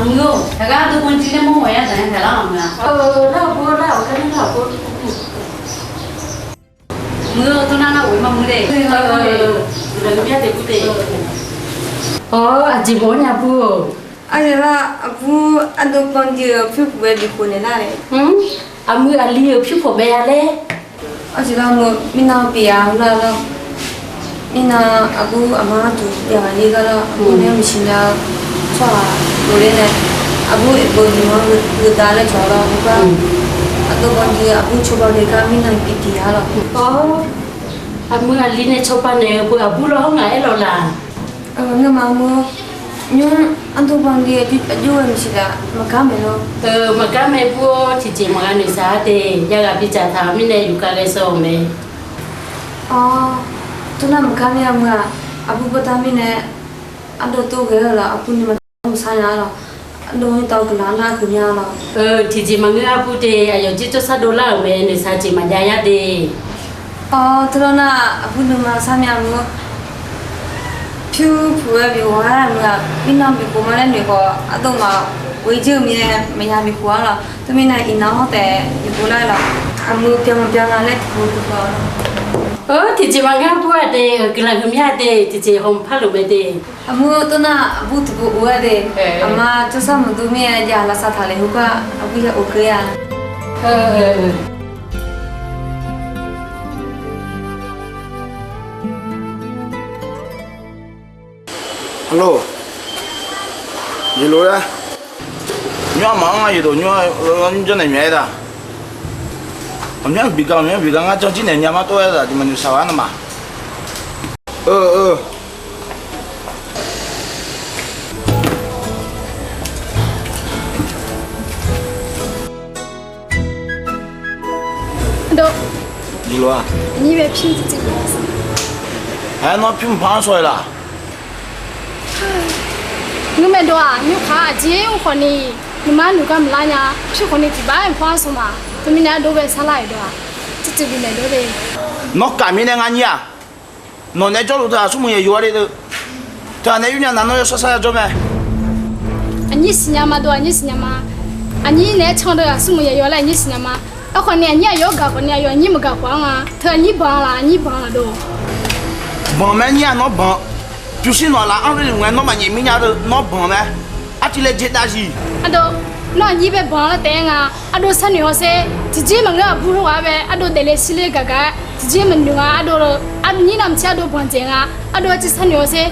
Aqmuiq-or, taqgar ardov banjuiv nae mr mawf nya taq nya taq lar-awq meuq-a. Lar-awq bur, lar-awq gar nar lar-awq bur. Muiq-eu tawrnar nar ghoe mar muiq de. Awr, aqjeq mawf-awr nya bur-or. Aqjeq lar, aqbur ardov banjuiv-eu pyur puq-aer bikhof naeq lar le. Aqmuiq aqli-euq pyur pawf bae-a laer. Aqjeq lar, muiq mirnan pyeuf-a lar lar. Mirnan aqbur aqma gharduq yagaq ler gar lar, aqbur nae maqsiq nya-eu tsawrhaq lof ler nae, aqbur eqbov nymq-anr gheudar laer cawq lar, heugar ardov banjuiv aqbur cawba le gar mirnan bi diq-a lar. Awr, aqmuiq aqli nae cawba naeq-eu beu aqbur lawr hawr ngaq aer lawq laq? Ngamaf mur, nymr ardov banjuiv aqjox-aer maqsiq laf, maqgar maeq lawr. Maqgar mae bur-awr, tiqjeq maqgha noeqshaq-a de. Yaghaq bidzaq taq-euq mirnae yufkhav ghae saw-euq mae. Awr, tawrnar maqgar mir-a meuq-aq, aqbur bawrda mirnae ardov tov ghae-eu laf, aqbur nuima tawv maqsar nya-a lawq. Ardov-aer tawv guiqlanq nar huiq nya lawq. Tiqjeq maqngeur-a bur de, aqyawf jir jawrsar dovlar-euq mae, noeqshaq jeq maqjav yar de. Awr, tawrnar nar aqbur nuima sar mya mur. Pyur puq-aer bighof-a meuq-aq, mirnan bikhof ma laer noeq khawf, ardov maqghoe jir-eu mirnae maqya bikhof-a lawq. Teumirnae iqnan hawr taef bikhof lar lawq. Aqmuiq byan maqbyan nga laer tiqpov bikhof-a lawq. Tiqjeq maqngeur bur-a de, guiqlanq huiq mya de, tiqjeq hawmq par luf mae de. Aqmuiq tawrnar aqbur tiqpov of-aer de. Aqma jawrsar maqdov mir-aer jav lavsav taq le heugar aqbur ya of keuv-a. Aqloq, yeqlof-aer nymr aqma-anr nga yeqdof nymr-a, nymr janrnaeq myav-aer da. Aqmyanr biqga, aqmyanr biqga ngar janr jir naeq nya mar tov-aer da, jeq maqnoeq saq-a nawmaf. Eu eu. Aqdov, yeqlof-a, aqnyir bae pyur tiqjeq maqpar. Aer, nawr pyur maqpar-anr shaw-eu laf? Ngeur mae dov-aq, nymrkhaq aqjeq mr khawfni, nuima nuigar maqlar nya. Pyur khawfni tiqbax maqpar-anr shaw ma. Teumirnae ardov bae sarlar-euq dov-aq, tiqjeq bifnaeq dov de. Nawr kaq mirnae ngar nyir-aq, nawq nae jawrluf teu-aq smrmuiq yaq yuf-a le deuq. Teu-aq nae yur nya nar nawr yawshawr shar ya jawr mae. Aqnyir siqnya ma dov, aqnyir siqnya ma. Aqnyir naeq-aer can deuq-aq smrmuiq yaq yuf-a laer aqnyir siqnya ma. Aerkhawfni aqnyir aqyawf-anr gaq khawfni aqyawf aqnyir maqgaq khawf-anr nga. Teu aqnyir banq laf, aqnyir banq laf dov. Banq mae nyir-aq nawr banq. Pyurshuir nawq-aq laf-anr le luf ngae nawr maqnyaef mir nya deuq nawr banq mae. Artiv laejae dav-iq. Ardov, nawr aqnyir bae banq lar taef-aer nga. Ardov sharnoeq hawsher. Tiqjeq maqngeur aqbur heughaq-aer bae ardov daefle shirle gaq gaq-aer tiqjeq maqnoeq nga. Ardov, aqnyir navmaqtser ardov banq dzaeq nga. Ardov artiv sharnoeq hawsher.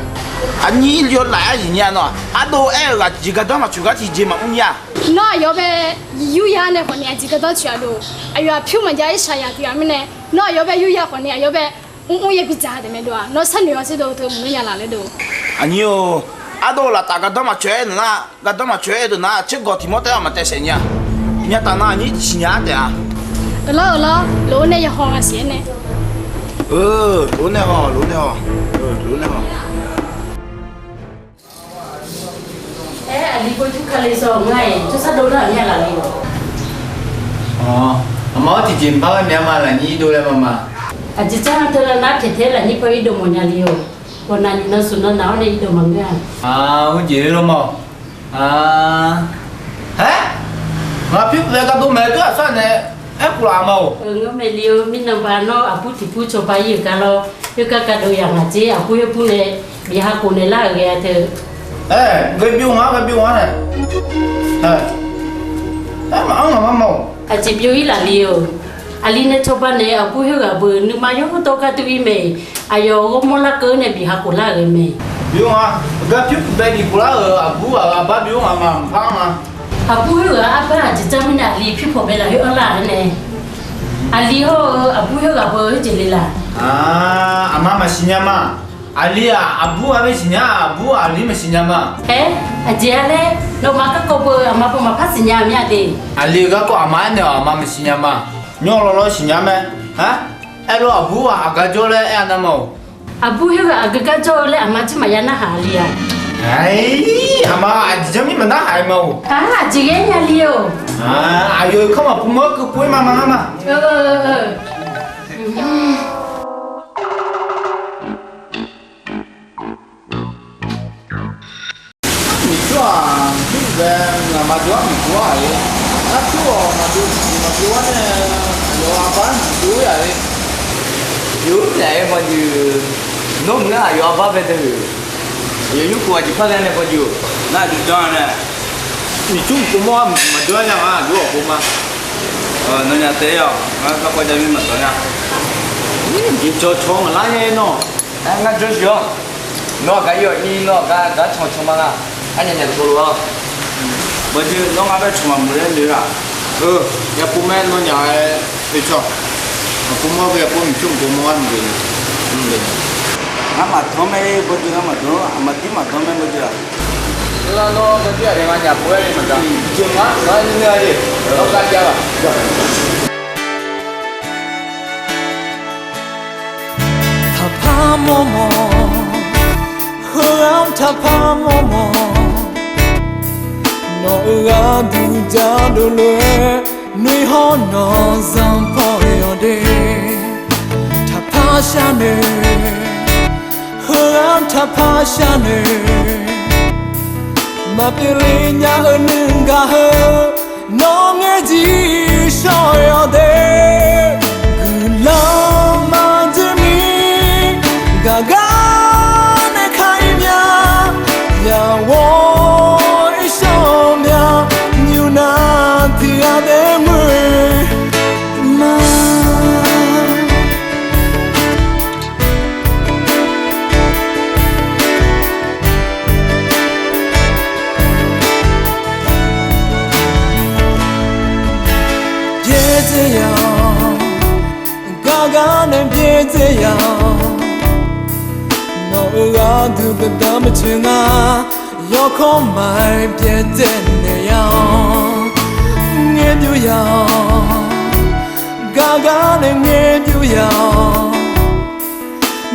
Aqnyir yawlaf-aer zif nya nawr-aq, ardov aer-euq ghaq tiqjeq gardanr maqtsoeq gar tiqjeq maqmr nya. Nawr aqyawf bae yurya nae khawfni aqjeq gardanr tsoeq-a dov. Aqyawf-aq pyur maqjav irshaq yaq tiq ghaq mirnae, nawr aqyawf bae yurya khawfni aqyawf bae mr mr ya bidzaq taef mae dov-aq, nawr sharnoeq hawsher dov teu maqngeur nya laf laer dov. Aqnyir-or, ardov laftaf gardanr maqtsoeq-aer deuq nar, gardanr maqtsoeq-aer deuq nar tsergawq tiq mawr taef-aer maqtaev saef nya. Myavtaf nar aqnyir siqnya-ar taef-a. Euq lawr, euq lawr, lof-aer nae yahaw nga siq-aer nae. Eu, lof-aer nae haw, lof-aer nae haw, lof-aer nae haw. Aer, aqli bawr jur kale sawq nga-iq jawrsar dovlar-euq mir-a laf le-awq. Awq, aqma-awr tiqjeq maqpar ghae myav ma lafnyir dov laer ma ma. Aqjeq jar-anr teu lar nar pyaeq tae lafnyir paw irdov mawf nya le-awq. Ghawqnaq nyiq nan smq nan naq-awr nae irdov maqngeur-a. Aq, heujeq lor ma-awq. Aq, haer, ngaq pyur pyaeq gardov maeq-eu teu aqsar nae aerkhof laf ma-awq. Ngeur mae le-awr mirnan ba nawr aqbur tiqbur cawba ir-euq gar lawr. Khoergar gardov yaq ngaq dzer aqbur yaer bur nae bif ha khof naeq lar-euq ghae-a teu. Aer, ghae byov nga, ghae byov nga nae. Aer, maqanr ngaq ma ma-awq. Aqjeq byov ir laf le-awq. Aqli nae cawba naeq-aer aqbur khoerghaq beu nuima yawr dawr gar dur-ir mae. Aqyawf ghawrmawr larkeuv nae bif ha khof lar-euq mae. Bi-or nga, gar pyur bae bif khof lar-euq aqbur aqbar bi-or nga ma mqpar nga. Aqbur khoerghaq arbar aqjeq dzar mirnae aqli pyur pawq bae lafkhoer anrlar-a nae. Aqli hawr-eu aqbur khoerghaq beu khoerjeq le laf. Aqma maqsiq nya ma. Aqli-aq aqbur-aq bae siqnya, aqbur-aq aqli maqsiq nya ma. Aer, aqjeq-a laer, nawmaf garkawv beu aqma beu maqpar siqnya mir-a de. Aqli-eu garkawv aqma aernaeq-awq, aqma maqsiq nya ma. Nymr lawlawr siqnya mae. Aerlof aqbur-aq aqgar jawr laer aer-a nar ma-awq. Aqbur khoerghaq aqgeu gar jawr-eu laer aqma jir maqya narhaq aqli-aq. Aqma aqjeq dzar mir maqnarhaq-aer ma-awq. Aqjeq ghae nya li-awq. Aqyawf-euq kanr maqpov mawr-aer keuvpov-ir ma ma ngar ma. Miqcur-aq, miqcur bae ngaq maqjawr-ar miqcur-ar-e. Artur-awq maqjawr, maqjawr-ar nae, aqyawf arbar miqcur-ar-e. Yawr naeq-aer bawduq, nawr mq ngar aqyawf arbar bae deuq. Aqyawf nymrkhof aqjeq par ghae nae bawduq. Nar aqdui janr-a nae. Miqcur mq pov mawr-ar maqjawr-ar nya ngar aqjawr-awq pov ma. Nawnyaf taef-ir-awq, ngar garkawv jav mir maqdawq nya. Jeq cawq cawq ngaq lar nya-aer nawr. Aer, ngar jawr siq-awr. Nawr aqgar ir-awq ir, nawr aqgar gar can can ma nar. Arnyaf nyaf dovlov-awr. Bawduq nawr ngar bae cawq maqmuq laer noeq-aq. Yapov mae nawnyaf-aer oe cawq. Maqpov mawr ghae pov miqcur mq pov mawr-ar mqgeq. Ngar maqdanr mae, bawduq ngar maqdanr, aqma dir maqdanr mae bawduq-aq. Nar nawr bawduq-aq nganyaf pov-aer le maqdanr. Jeq ma, ngar nuinui-a jeq. Nawr gar jav-aq. Taqpar mawr mawr, heu-anr taqpar mawr mawr. Nawq-euq gharduq jadov lof-aer, noeqhawr nawq zanqpawr-eu yawq de. Taqpar sharnoeq, heu-anr taqpar sharnoeq. Maqpyeuf le nya-eu nuigaq heu, nawq ngaer jir shawr-eu yawq de. Guiqlanq maqjeuq mir, gaqgar nae ka-ir mya. Yawq ghawr-ir shawr-eu mya, nymr nar tiq ghaq daef-aer ngoer ma. Byaerdzae ya-awq, gargar nae byaerdzae ya-awq. Nawq-euq gharduq baqda maqtsoeq nga, yawkawr maqaer byaerdzae naeq ya-awq. Ngaer byov ya-awq, gargar nae ngaer byov ya-awq.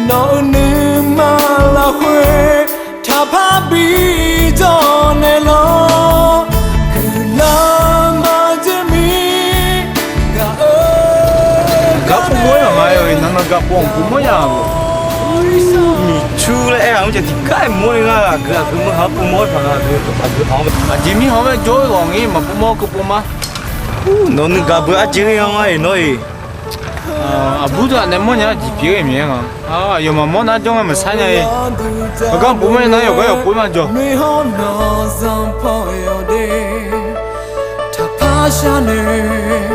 Nawq-euq nuima lafkhoer taqpar bijawr naeq lawr. Guiqlanq maqjeuq mir, gaq-eu gar pov mawr-aer maqnga-eu iqnan navgaq pov-anr pov mawr ya-euq. Miqcur laer aer-aq mr caev tiqgar-aer mawr-aer ngar aqgeu aqgeu meuq ha pov mawr-aer paq nga aqgeu aqgeu-anr. Aqjeq mirkhanq-anr bae jawr-eu ghawq ngir maqpov mawr keuv pov ma. Nawq nuigaq beu arjeq-aer-anr ngar-iq nawr-iq. Aqbur deuq-aq nae mawrnya-a jeq pyeuf-aer-iq myaeq-aer nga. Aqyawf maqmawr nar jawr nga maqsar nya-ir. Aqgar bof mae nar yawqgar yawq pov-aer ma jawr. Taqpar sharnoeq,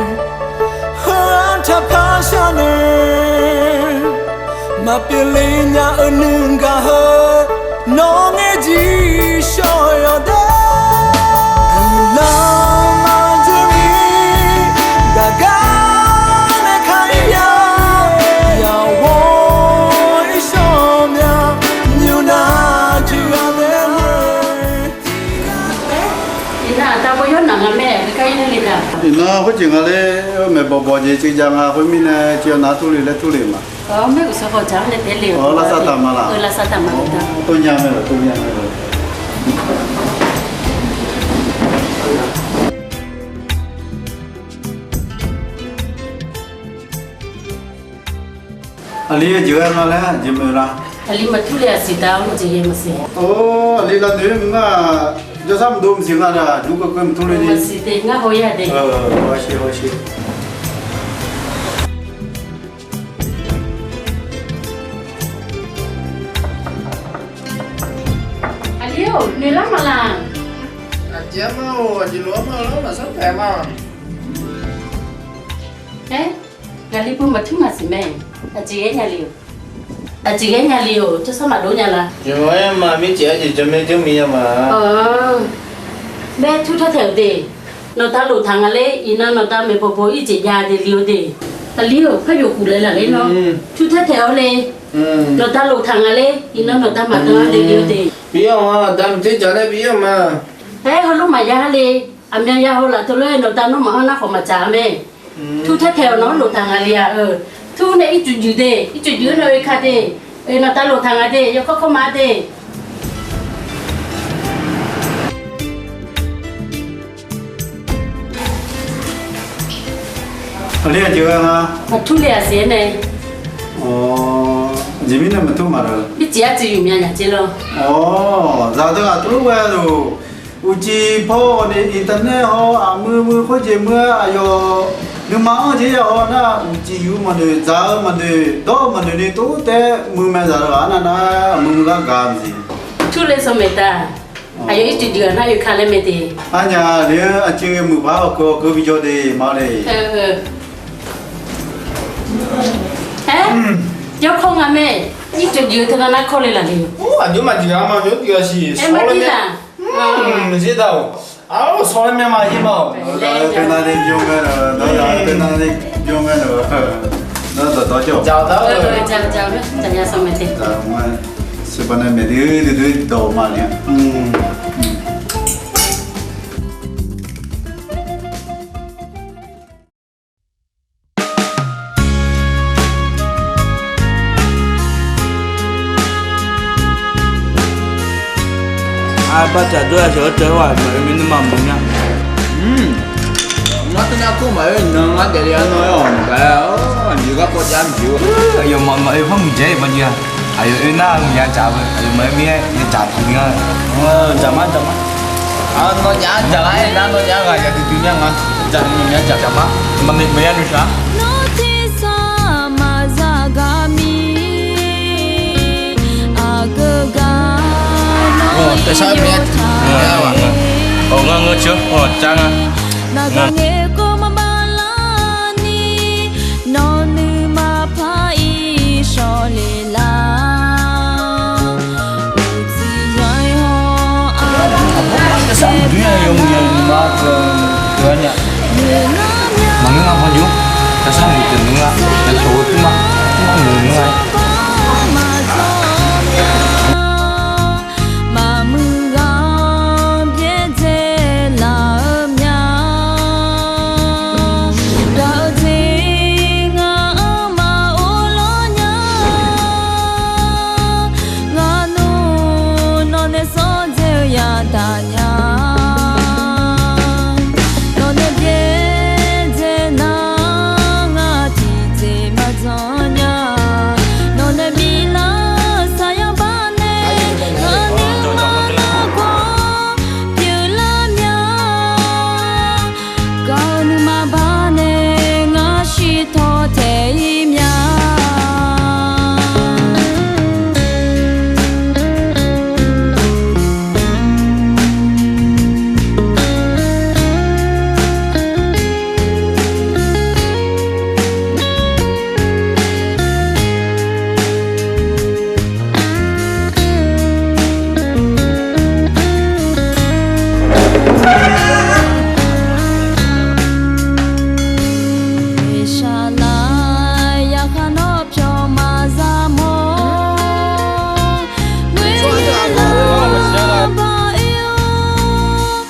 heu-anr taqpar sharnoeq. Maqpyeuf le nya-eu nuigaq heu, nawq ngaer jir shawr-eu yawq de. Guiqlanq maqjeuq mir, gaqgar nae ka-ir mya. Yawq ghawr-ir shawr-eu mya, nymr nar tiq ghaq daef-aer ngoer. Iqnan aqda baw yawr naq nga mae, aqgeu gar ir ler le da. Iqnan khoerjeq nga ler, maeqbawq bawq jeq ceuv jav nga khoermirnae, ceuv-awr nar turle laer turle ma. Awr, maer uqshoe khawf dzaq-anr nae taef le-euq. Awr, lavsav taq ma laq? Lavsav taq ma laq da. Tov nya mae laq, tov nya mae laq. Aqli jeq ghae nga laer aqjeq maeq la? Aqli maqtur le-aq siq da, awr, jeq ghae maqsiq. Or, aqli lavnoeq-aer maqngeur-aq, jawrsar maqdov maqsiq nga da, dur keuv keuv maqtur le ni. Maqsiq de, ngar haw ya de. Hawsher hawsher. Aqli-or, noeqlar ma laq? Aqjeq-anr ma-or, aqjeq lof-anr ma laq, maqsar taef ma. Aer, Aqli beu maqtur maqsiq mae. Aqjeq ghae nya le-euq. Aqjeq ghae nya le-euq, jawrsar maqdov nya la? Yawqha-aer ma mircif arjeq jawr mae jawr miqya ma. Bae tur taer taeq-euq de. Nawqda lof taq nga ler, iqnan nawqda maeqbawq bawq irjeq jav de le-eu de. Aqli-euq par yawkuf laer laf ler nawr. Tur taer taeq-awr le. Nawqda lof taq nga ler, iqnan nawqda maqdan-a de le-eu de. Bi-awr ma, aqda maqter dzaq laer bi-awr ma. Aer heulof maqya le. Aqmyan ya heu laf teulof-aer nawqda nawr maqanr nar khawf maqdzaq-a mae. Tur taer taeq-awr nawr lof taq nga le-a-eu. Tur nae ircuf juif de, ircuf juif-aer nae oe ka de. Oe nawqda lof taq nga de, yawkawr kawr ma de. Aqli aqjeq ghae nga. Maqtur le-aq siq-aer nae. Aqjeq mirnae maqtur maqlaq. Mircif arcuf yuf mya nyaf dzer lawr. Awq, zaqdeuq aqtur ghae lof. Uqcif paw-awq ni internet haw aqmui mui khoerjeq mui-aer aqyawf nuima anr jeq ya haw nar uqcif yuf maqnoeq dzaq-eu maqnoeq dawr-eu maqnoeq ni tov taer mui mae zaqdeuq ghaq nar nar mui mui gar gaq-eu jeq. Tur le sanq maeq ta. Aqyawf ircuf juif-aq nar oe ka laer mae te. Arnyaf le-anr aqcir ghae muiq paq-aer hawkeuv hawkeuv bijawr de ma le. Aer, yawkawr nga mae. Ircuf juif-eu teunar nar kawr le laf le. Aqjox maqjuif-a ma, aqjox juif-a siq. Aer, maqjuif-a. Maqzir da-awq. Aqlawr sawq-aer mya ma ir ma-awq. Nawr zaq-eu teunar ni bymr mae laf, nawr zaq-eu teunar ni bymr mae laf. Nawr dawqtawv jawr-awq. Dzaq-eu dzaq-eu dzaq-eu dzaq-eu dzaq-eu dzaq-eu dzaq-eu dzaq-eu mae te. Dzaq-eu mae. Siqbav nae maeq duidui dawq-eu ma ni-a. Arbar caq dur-a sheuq-eu teu-aq maqoe mirnuima maqmuiq nya. Ngar teunav kur maqoe iqnan ngar daefle-a nawr-aer-awq maqgaq-a. Aqjeq garkawv jav maqjeq-a. Aqyawfmaf maqoe par muiqdzaeq-aer baqnya. Aqyawf oe nar-eu maqya dzaq-eu, aqyawfmaf-aer mir-aer ya dzaq taq mir-a. Dzaq ma dzaq ma. Nawnyaf-a dzaq lar-aer nar nawnyaf-a ghaq ya duidui mir-a nga. Dzaq ni mya dzaq dzaq ma. Maqya noeqshaq-a. Nawr tersar maqza gar mir aqgeu gar nawr-aer yawtaq-a. Awq, ngar ngeur coer-awr car nga. Naqgaq ngaeq kawv maqbav larni nawr nuima par-ir shawq le lar. Uqcif zanq-ir haw aqgeu caer-a. Maqngeur nga, maqngeur nga. Maqmuiq ghaq byaerdzae laf-eu mya. Gaq-eu jeq ngaq-anr maqghov lawr nya. Ngaq nmr nawq nae sawr dzae-eu yadaq nya. Nawq nae byaerdzae nar ngaq tiqjeq maqdzanr nya. Nawq nae biflar saqyar bar nae ngaq nae largawr pyeuflar mya. Gaq-eu nuima bar nae ngar shirtaw taeq-ir mya. Saqlaq yaqkhaq nawr pyawq maqza mawr. Ngoerlar ba oe-or,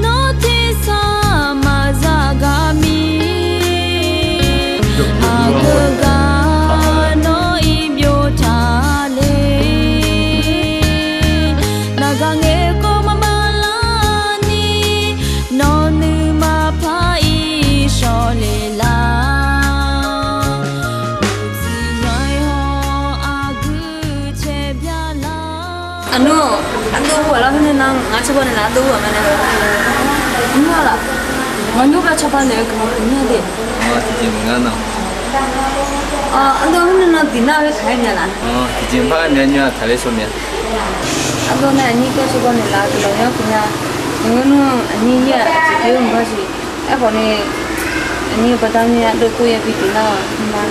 nawr tersar maqza gar mir. Aqgeu gar nawr-ir byov taq le. Naqgaq ngaeq kawv maqbav larni, nawq nuima par-ir shawq le lar. Uqcif zanq-ir haw aqgeu cae bya lar. Aqnmr, ardov hu-aq lar khoer nae nar ngar cawba naeqlaf ardov hu-aq ma nae. Nmr-a laf. Ngar nmr ba cawba naeq-eu guiqlanq huiq nya de. Tiqjeq maqngar nan. Ardov khoer nae nan diq nar-eu taq-aer mya laf. Tiqjeq maqngar mya nya taqler sawr mya. Ardov nae aqnyir gar cawba naeqlaf guiqlanq yanr huiq nya. Ngar nmr aqnyir yir-aq tiqjeq-eu maqbar siq. Aerkhawf ni Aqnyir baqda mir ardov kur ya bi tiq nar-aq, ma.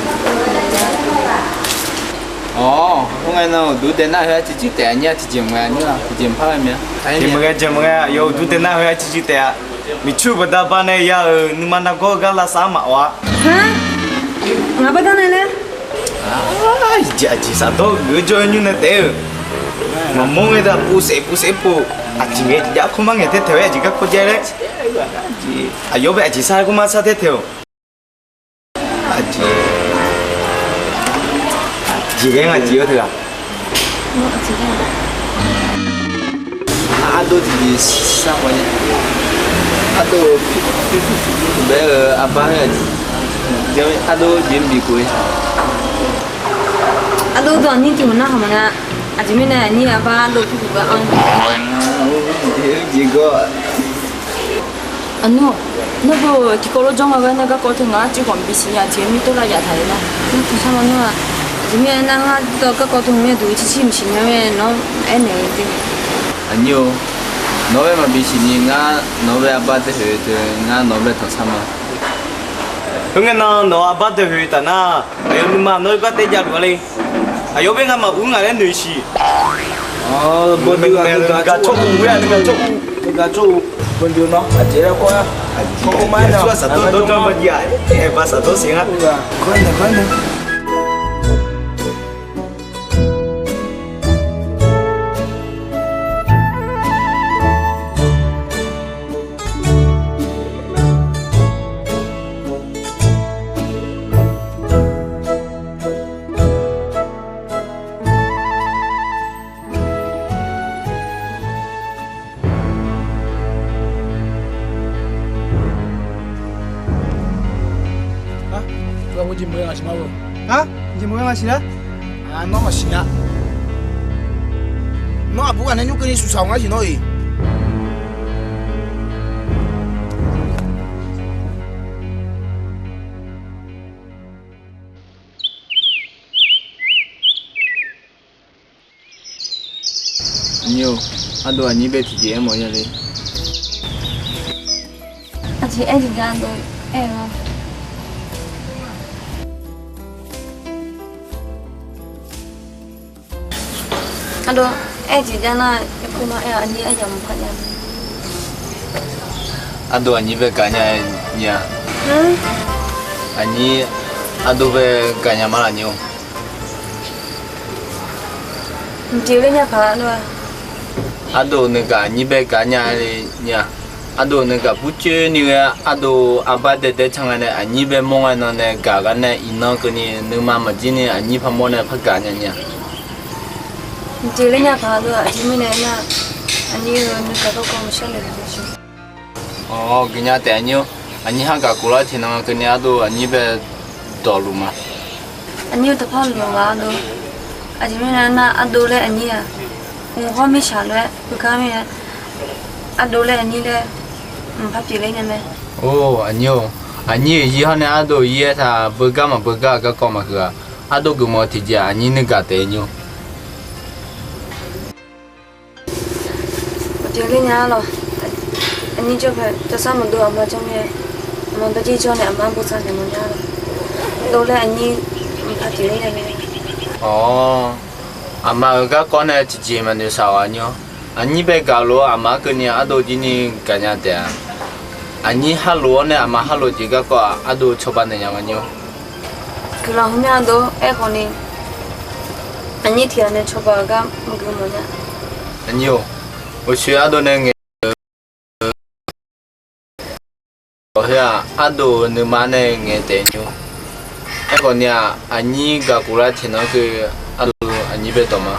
Awq, khoerngae nan uqduq dae nar heu-aq tiqjir taef, aqnyir-aq tiqjeq maqnga, aqnyir-aq tiqjeq maqpar ghae mya. Jeq maqghae, jeq maqghae, aqyawf uqduq dae nar heu-aq tiqjir taef-a. Miqcoer baqda ba nae ya-euq nuima nargawr-eu gar lavsav-anr maqawq-a. Ngaq baqda nae laer? Aqjeq, aqjeq saqdawr geuf-eu jawr-eu nymr nae taef-eu. Maqmawr ngae da pov saef pov saef pov. Aqjeq ngae jav kawrmar ngaeq tae taeq-aer aqjeq garkawv jav laer. Aqyawf bae aqjeq sar kawrmar sar tae taeq-awq. Aqjeq, aqjeq ghae nga jeq-awr teughaq. Ardov tiqjeq sar khawf nya. Ardov, bae-eu arbar-aer aqjeq, ardov jeq bif khof-ir. Ardov dawq aqnyir tiq hmq nar khawf maqnga. Aqjeq mirnae aqnyir arbar ardov tiq hmq gar anr. Jeq gawr. Aqnymr, nawr bo tiqkawv lof jawr nga gar nar garkawv teu ngaq-anr cuiv khawf maqbi siqnya, aqjeq mirnae tawr lav yaf taq-eu nar. Nar tmqsar ma nawr-aq, aqjeq mirnae nar ngar dawq garkawv teu hmq-aer duq-eu circir maqsiq nya-aer nawr aernaeq-eu de. Aqnyir-or, nawq-anr bae maqbi siqni, ngar nawq-anr bae arbar dae hoeq teu ngar nawq-anr bae tanqsar ma. Khoerngae nan nawq-euq arbar dae hoeq taf nar, aqyawf nuima nawr-aer gar tae javluf-a le. Aqyawf bae ngamaf ur ngaq laer noeq siq. Bawduq-aq, nuigaq tsawr-eu, nuigaq tsawr-eu, nuigaq tsawr-eu, bawduq nawr aqjeq laer kawr-a. Aqjeq aqsur-aq saqdawr dawrdawr-eu bawduq-aq, aer ba saqdawr siq ngar. Aqjeq maqghae ngaq siq nar-eu. Aqjeq maqghae ngaq siq nar. Nawr maqsiq nya. Nawr aqbur ghaq nae nymr keuvni suqsaq-awq ngar siq nawr-iq. Aqnyir-or, ardov aqnyir bae tiqjeq aermawf nya le. Aqjeq aer tiqjeq ardov aer-eu lar. Ardov, aer jeq jav nar, yakur ma aer-awq, aqnyir aryamq maqpar nya. Ardov aqnyir bae gaq nya nya. Aqnyir ardov bae gaq nya ma laf nyir-or. Mqjeq ler nya paq ardov-a. Ardov nuigaq aqnyir bae gaq nya le nya. Ardov nuigaq burcoer ni ghae ardov arbar daedae can nga nae aqnyir bae mawr nga nan nae gaq gar nae iqnan keuvni nuima maqjir ni aqnyir parmawr nae par gaq nya nya. Mqjeq ler nya paq ardov-aq, aqjeq mirnae nar, aqnyir-eu nuigaq garkawv maqshar naeq-eu jeq. Awq, guiqnya taef aqnyir-or. Aqnyir har gaq khof lar tiqnan keuvni ardov aqnyir bae dawqluf ma. Aqnyir-eu dawqpar luf-a ardov. Aqjeq mirnae nar ardov laer aqnyir-aq, mq hawr mirshaq lof-aer beugar mirnae, ardov laer aqnyir laer mqpar pyeufler nya mae. Or aqnyir-or, aqnyir-euq zir hawr nae ardov-euq zir aertaq beugar maqbeugar-eu garkawv maqhuiq-aq, ardov geufmawf-eu tiqjeq aqnyir nuigaq taef aqnyir-or. Mqpyeuf ler nya-a lawq. Aqnyir jawr pae jawrsar maqdov aqma jawr mae. Aqma bajir jawr nae aqma bosav naeq mawf nya-a lawq. Dov laer aqnyir mqpar pyeuf ler nya mae. Awq, aqma-euq garkawv nae tiqjeq maqnoeq shaq-awq aqnyir-awr. Aqnyir bae gaq lof-awr aqma keuvni ardov jir ni gaqnya taef-a. Aqnyir harlof-awr nae aqma harlof jeq garkawv-aq ardov cawba naeq nya nga nyir-awr. Guiqlanq heumya ardov aerkhawf ni, aqnyir tiqghaq nae cawba-eu gar maqgui mawf nya. Aqnyir-or, uqshoe ardov nae ngaeq-eu, awq, heu-aq ardov-euq nuima nae ngaeq taef nyir-or. Aerkhawf ni-aq aqnyir gaq khof lar tiqnan keuv ardov aqnyir bae dawq ma.